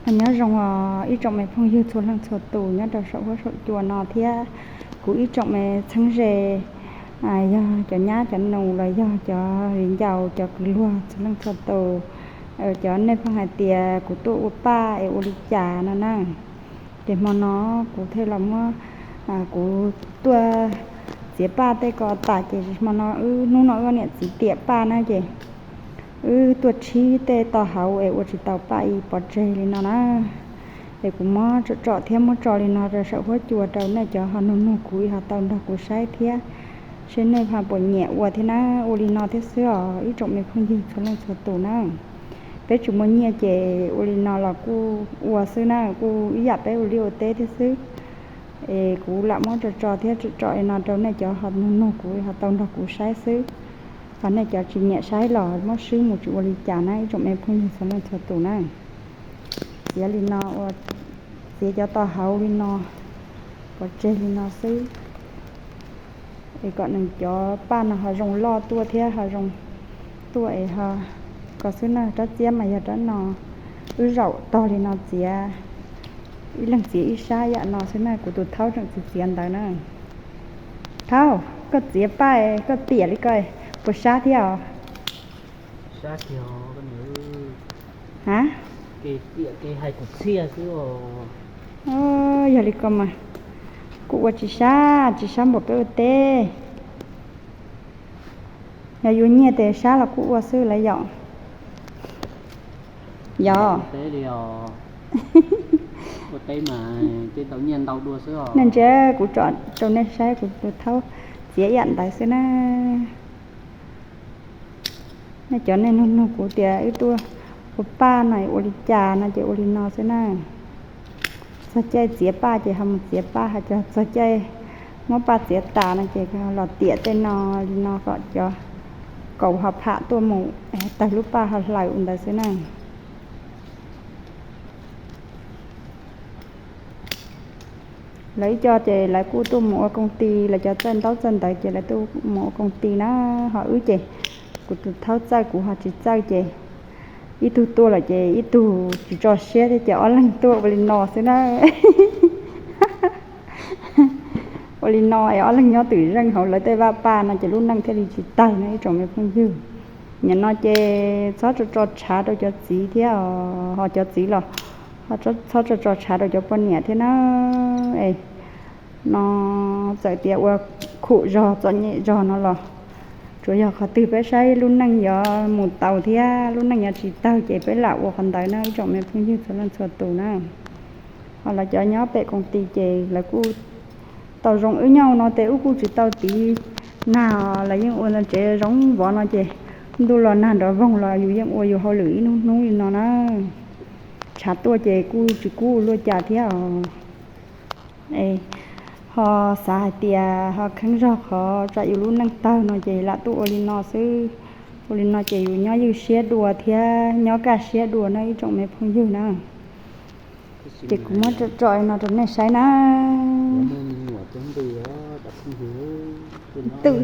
Nyob zoo os ib tsoom me phooj ywg txhua leej txhua tus nyob rau saum huab saum cua no thiab kuv ib tsoom me txheeb ze, yog cov nyab cov nus los yog cov viv ncaus cov kwv luag txhua leej txhua tus, cov nej pheej hais tias kuv tuaj ua paj es ua li cas no na. Ces hmo no kuv thiaj los muab, kuv tuaj txiav paj tej ko tas ces hmo no wb, hnub no wb niam txiv tiam paj na ces wb tuaj tshib tej tau hauv es ua tsis tau paj ib pov tseg li no na. Es kuv muab tsom tsom thiab muab tso li no rau saum huab cua rau nej cov ho nug nug kuv ho tau nrog kuv saib thiab, seb nej ho puas nyiam ua thiab na. Ua li no thiab xwb os ib tsoom me phooj ywg txhua leej txhua tus na. Peb tsis muaj nyiaj ces ua li no los kuj ua xwb na, kuj ib yam peb ua liaj ua teb thiab xwb. Es kuv lam muab tso tso thiab tsom tsom li no rau nej cov ho nug nug kuv ho tau nrog kuv saib xwb. Ho nej cov tsis nyiam saib los muab swb mus tsis ua li cas na ib tsoom me phooj ywg txhua leej txhua tus na. Txiav li no ua, txiav cov tau hauv li no, pov tseg li no xwb. Es kom nws cov paj no ho zoo loj tuaj thiab ho zoo tuaj es ho ko xwb na. Rab txiab mas yog rab no, wb zaum tog li no txiav, ib leeg txiav ib sab yam no xwb na. Kuv tus thaub tseem txiav txiav ntawd na. Thaub, koj txiav paj koj tiam li ko puas sab thiab os? Ha, yog li ko mas kuj ua tsis sab, tsis sab npaum peb ua teb. Yog yuav nyiaj tes sab los kuj ua xwb lawm yom. Yog. Nej ntsia kuv tso rau nej saib kuv tus thaub txiav yam ntawd xwb na. Nej cov nej nug nug kuv tias wb tuaj ua paj no ua li cas no ces ua li no xwb na. Txog caij txiav paj ces ho mus txiav paj, ho cov txog caij muab paj txiav tas no ces los tiam tej no li no kom cov kaus ho pham tuaj mus, tawg lub paj ho hlaws ua ntawd xwb na. Lawv ib co ces lawv kuj tuaj mus ua koom ti, lawv cov txawj ntaub txawj ntawv ces lawv tuaj mus ua koom ti na. Ho wb ces kuv tus thaub txawj kuv ho tsis txawj ces ib tug tuaj lawm ces ib tug tsis tso siab thiab ces ob leeg tuaj ua li no xwb na. Ua li no es ob leeg nyob twm zeej hauv lawv tej vaj paj no ces lub neej thiaj li tsis tawg no ib tsoom me phooj ywg. Nim no ces txhob tso tso tshav rau cov txiv thiab, ho cov txiv los txhob tso tso tshav rau cov poj niam thiab na. Es no txawm tias ua khum zog txom nyem zog no los tsuas yog qhov twg peb saib lub neej yuav mus tau thiab lub neej yuav tsis tawg ces peb lam ua qhov ntawd na ib tsoom me phooj ywg txhua leej txhua tus na. Ho lawv cov nyob pem koom ti ces lawv kuj tau zoo, wb nyob no ces wb kuj tsis tau tiv nag, lawv yeej ua tsev zoo vov no ces ntuj los nag nrov voog los yus yeej ua yus hauj lwm ib hnub hnub li no na. Tshav tuaj ces kuj tsis kub ua luaj cas thiab os. Ho xav hais tias ho kheev zog qhov tsam yus lub neej tawg no ces lam tuaj ua li no xwb. Ua li no ces yus nyob ywj siab dua thiab nyob kaj siab dua na ib tsoom me phooj ywg na. Ces kuv muab tso tso no rau nej saib na. Twb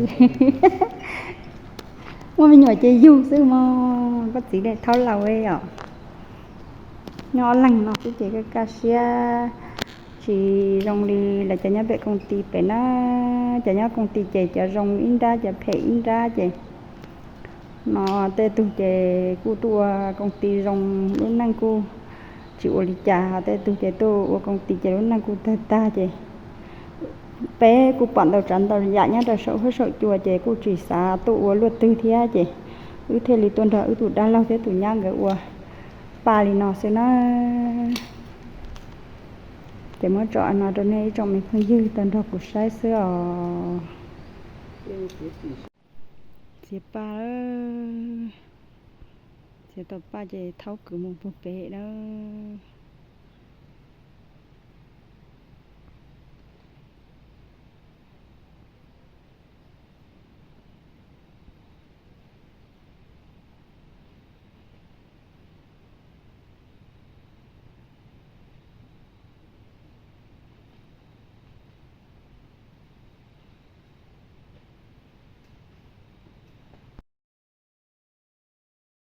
muaj me nyuam ces yug xwb mog, koj txiv dej thaub laus os. Nyob ob leeg no xwb ces kaj kaj siab, tsis zoo li lawv cov nyob pem koom ti pem na. Cov nyob koom ti ces cov zoo ib nrab cov phem ib nrab ces no tej tug ces kuj tuaj ua koom ti zoo, lub neej kuj tsis ua li cas, ho tej tug ces tuaj ua koom ti ces lub neej kuj tawg tag ces peb kuj pom ntau tsav ntau yam nyob rau saum huab saum cua ces kuj tsis xav tuaj ua luaj twg thiab ces wb thiaj li tuaj nrog wb tus dab laug thiab tus nyab nkawd ua paj li no xwb na. Ces muab tso no rau nej ib tsoom me phooj ywg tau nrog kuv saib xwb os. Txiav paj, txiav tau paj ces thaub kwv mus puag pem na.